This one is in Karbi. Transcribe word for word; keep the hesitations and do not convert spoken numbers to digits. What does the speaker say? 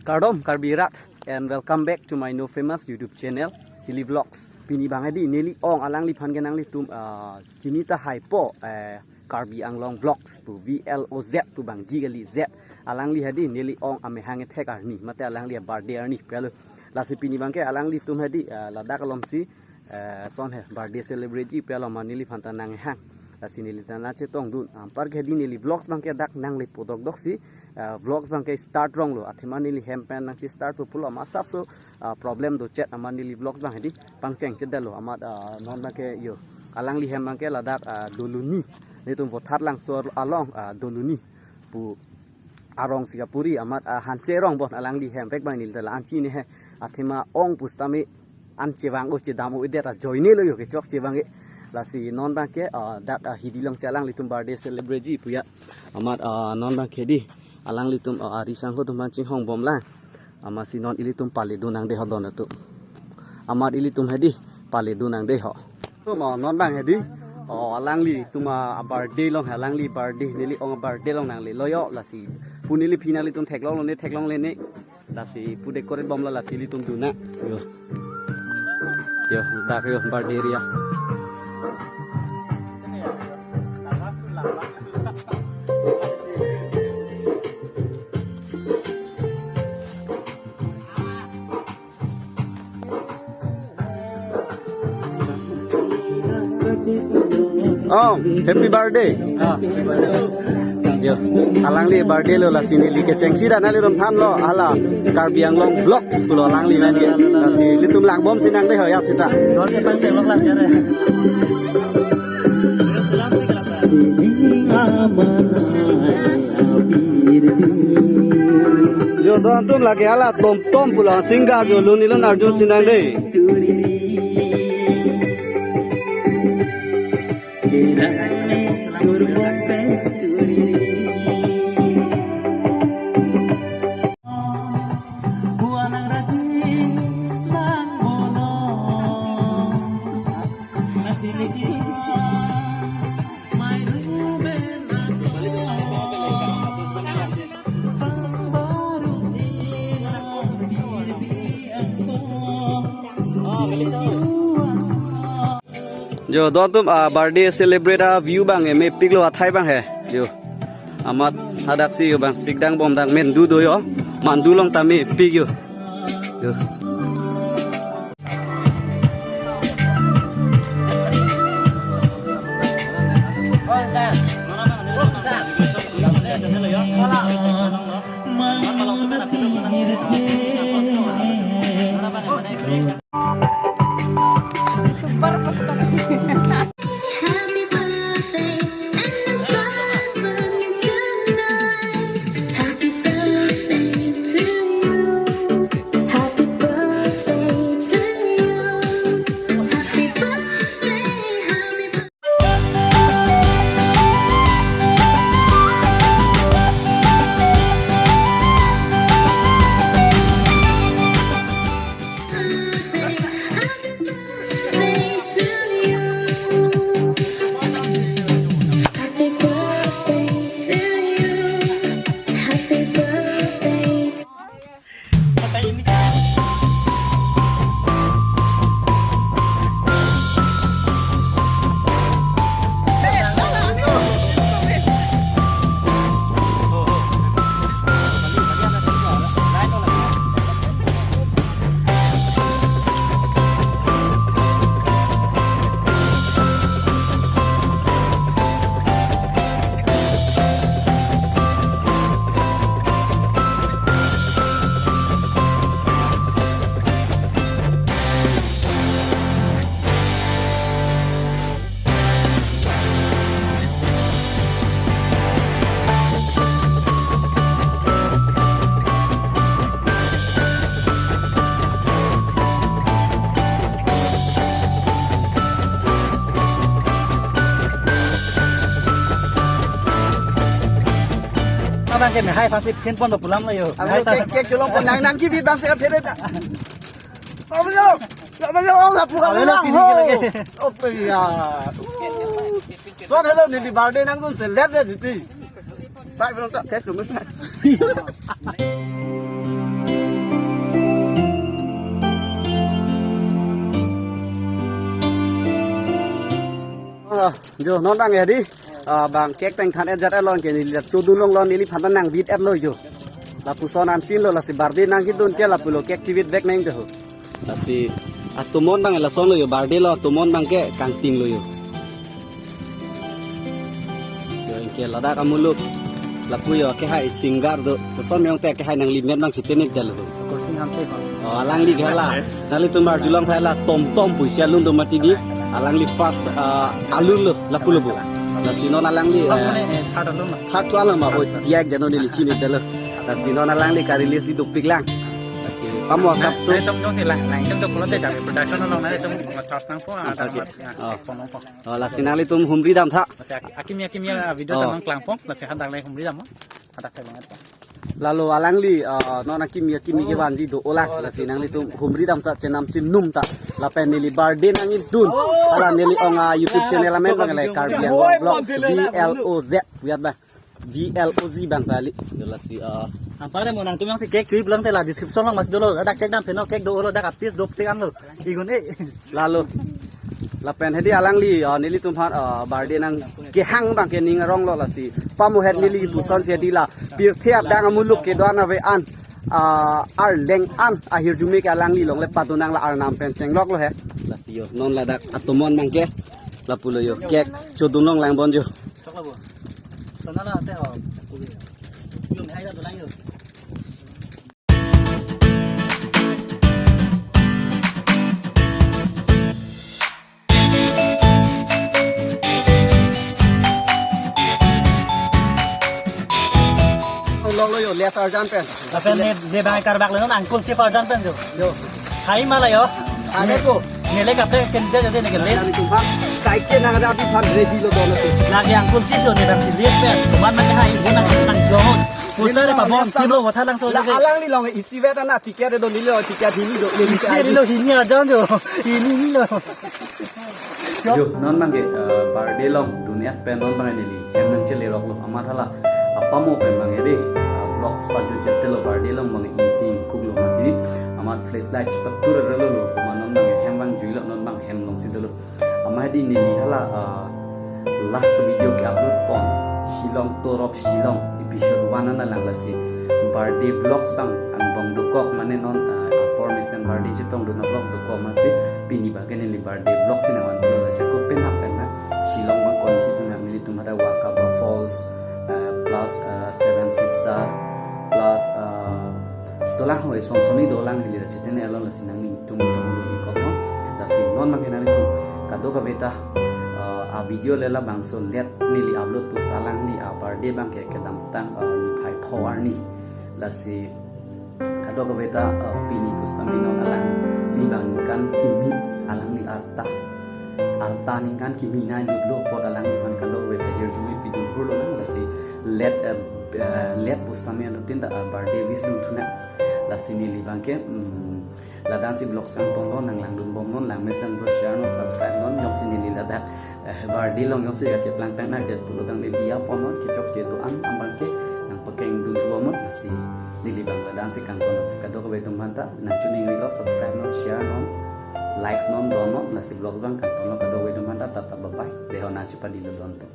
Kardom Karbi rat and welcome back to my new famous YouTube channel, Hilly Vlogs. Pini abang hedi neli ong alangliphan ke nanglitum, ah, chini tahaipo, eh, Karbi Anglong Vlogs pu, V L O G pu abang, G kali Z. Alangli hedi neli ong amahang ethek arni, mate alangli birthday arni pelo. Lasi pini abang ke alanglitum hedi, ah, ladak alomsi, eh, son he birthday celebrate ji pelo, ma neliphan ta nanghang. Lasi neli ta nangchetongdun. Anpar ke hedi neli vlogs abang ke dak nangle podok doksi, eh, vlogs abang ke start ronglo. Athema neli hem pen nangche start po pulo, ma asapso, ah, problem dochet amat neli vlogs abang hedi pangcheng chedetlo. Amat, ah, non abang ke yo, alangli hem abang ke ladak, ah, Doluni, netum Vothatlangso along, ah, Doluni pu arong si kapuri, amat, ah, Hanse arong bon alangli hem. Vek abang neli ta la-an chini he, athema ong pusitame an chevang-o chedam o-edet ajoine lo yo, kechok chevang-e. Lasi non abang ke, ah, dak, ah, hedi alongsi alanglitum birthday celebrate ji pu ya. Amat, ah, non abang ke hedi alanglitum, ah, ari sangho atum aphan chinghong bomlang. Amatsi non ilitum paledun nangde ho don atum. Amat ilitum hedi paledun nangde ho. Atum, ah, non abang hedi, oh, alanglitum, ah, birthday along, alangli birthday, neli ong birthday along nanglelo yo. Lasi pu neli aphi nanglitum theklonglo ne, theklongle ne. Lasi pu decorate bomlo, lasi ilitum dun nang. Yo. Yo, dak yo, birthday area. Oh, happy birthday. Ah, happy birthday. Yo, alangli birthday lo, lasi neli kechengsi dak nanglitum thanlo, hala Karbi Anglong Vlogs pulo alangli amen ke. Lasi ilitum langbomsi nangde ho ya sita. Dosi pang tengok lang ya re. Jo, don atum lake hala Tom Tom pulo singer jo, Luni Lun Arjun si nangde. Jo, don atum, ah, birthday celebrate a-view abang, eh, mepiklo athai abang he. Jo. Amat hadaksi yo abang, sikdang bomdang, mandu do yo. Mandu along ta mepik yo. Yo. Happy birthday and the stars burn tonight. Happy birthday to you. Happy birthday to you. Happy birthday, happy birthday. Happy birthday to you. Happy birthday to you. Happy birthday. Abang ke mehai aphansi phin pon do pulam lo yo. Abang mehai ke, sa- ke cholong pon nang nang kibi dam se ka phere ta. Abang yo, abang yo, abang lapu, abang lapu. Abang yo pini ho lagi. Ope ya. Son hello, neli birthday nangdun se lep le diti. Bye, belum tak, kayak cuma. Ah, jo non bang ya di. Ah, bang cake tang than et jat along ke neli la chodun longlong neliphan ta nang bit et lo jo. Lapuson anpin lo lasi birthday nangkedun ke lapulo cake chibit bek nang jo. Lasi atomon bang lason lo jo birthday lo atomon bang ke kangting lo jo. Jo anke ladak amuluk. Lapu jo kehai singer do. Koson meyong te kehai nangli men bang chitenit dal ho. Kursi hamse ko. Oh, alangli ke la. Nanglitum arjulong thai la Tom Tom pusi alun do mati di. Alangli first ah, alun lo lapu lo bu. Lasi non alangli. Bang eh, mane eh, third alun lo. Third to alun ma ho diak jano neli chinit dal ho. Lasi non alangli ka-release di dopik lang. Lasi pamo asap tu. Nai tum jong si lang, lang tum jong pulote dari production along nai tum charge nangpo, ah, Okay. Dalam, ah, Oh. Pon nangpo. Oh, lasi nanglitum humri damtha. Lasi ak-, akimi akimi, ah, video Oh. Tang nangklangpo, lasi hadak le humri dam. Hadak te bang. Lalo alangli, ah, non akimi akimi kevanji do-o lang, lasi nanglitum humri damtha chenam chenum ta. Lapen neli birthday nangkedun. Hala neli ong, ah, YouTube channel amen bang le Karbi Anglong Vlogs V L O Z. Lihat bang. V L O Z bang tali. Jelas si, ah. Apa re mo nangtum jongsi cake chui pulang te la description along mas dolo. Dak cake dam pheno cake do-o lo dak a piece dopik an lo. Igun e. Lalo. Lapen hedi alangli, ah, nelitum aphan, ah, birthday nangkehang bang ke ning arong lo lasi. Pamo het neli puson si hedi la. Pirthe adang amuluk kedo-an ave an. Ah, arleng an ahirjume ke alangli longle pado nang la arnam pen chenglok lo he. Lasi jo non ladak atomon bang ke. Lapulo jo cake chodun longlang bon jo. Sok lo bo. Tona la te ho. Yung hai la dolang yo. Longlo jo, less urgent pen. Lapen ne, ne bang karbak lo non Uncle Chief urgent pen jo. Jo. Hai mala jo. Ane ko. Nele kape ken de de ne ke le. Nanglitum aphan. Kai ke nang ada aphan ready lo dono tu. Lagi Uncle Chief jo ne bang si live pen. Teman mana hai, guna nang jo. Putar pa bom, kilo, wata lang so. La alangli long isi vet ana ticket do nilo ticket hini do. Neli Isi nilo hini ajan jo. Hini hini lo. Jo, non bang ke, eh, birthday long, dunia pen non bang neli. Hem nangchelerok lo, amat hala. Apamo pen bang ede. Eh, vlogs pa jo jette lo birthday long bang inti kuk lo mati. Amat flashlight cepat tur lo lo. Ma non bang hem bang jui lo, non bang hem long si dolo. Amat di neli hala, eh, last video ke upload pon. Shillong Tour of Shillong episode one ana lang lasi. Birthday vlogs bang angbong dokok mane non, eh, apor mesen birthday chetong dona vlogs dokok masi. Pini bang ke neli birthday vlog si nangvan pulo lasi ako penap pen na Shillong bang continue na nelitum ada Wakaba Falls, eh, plus, eh, Seven Sister, plus, eh, dolang hoi son soni dolang hili lasi tene alon lasi nanglitum jong lo ikok no. Lasi non bang ke nanglitum kadokave ta, eh, a video le labangso let neli upload pusta alangli a birthday bang ke kedamtang, eh, niphai pho arni. Lasi kadokave ta, eh, pini pusitame non alangli bang ningkan kimi alangli arta. Arta ningkan kimi nai lutlo apot alangliphan kadokave ta hirjume pidun hur lo nang lasi let, eh, eh, let pusitame alutin ta, eh, birthday wish dun thuna. Lasi neli bang ke, mm, ladak si vlog sang tong lo nang langdun bom non lang mesen bro share non subscribe non jongsi neli ladak eh, birthday long jongsi kacheplang peng nak jet pulo tangte biya pon non kechokche do-an abang ke nangpakeng dun thu bom non lasi neli bang ladak si kangton si kadokave atum aphanta nangchiningrilo subscribe non share non likes non don non lasi vlog bang kangton lo kadokave atum aphanta tata bye bye deho nangchepadi lo don to.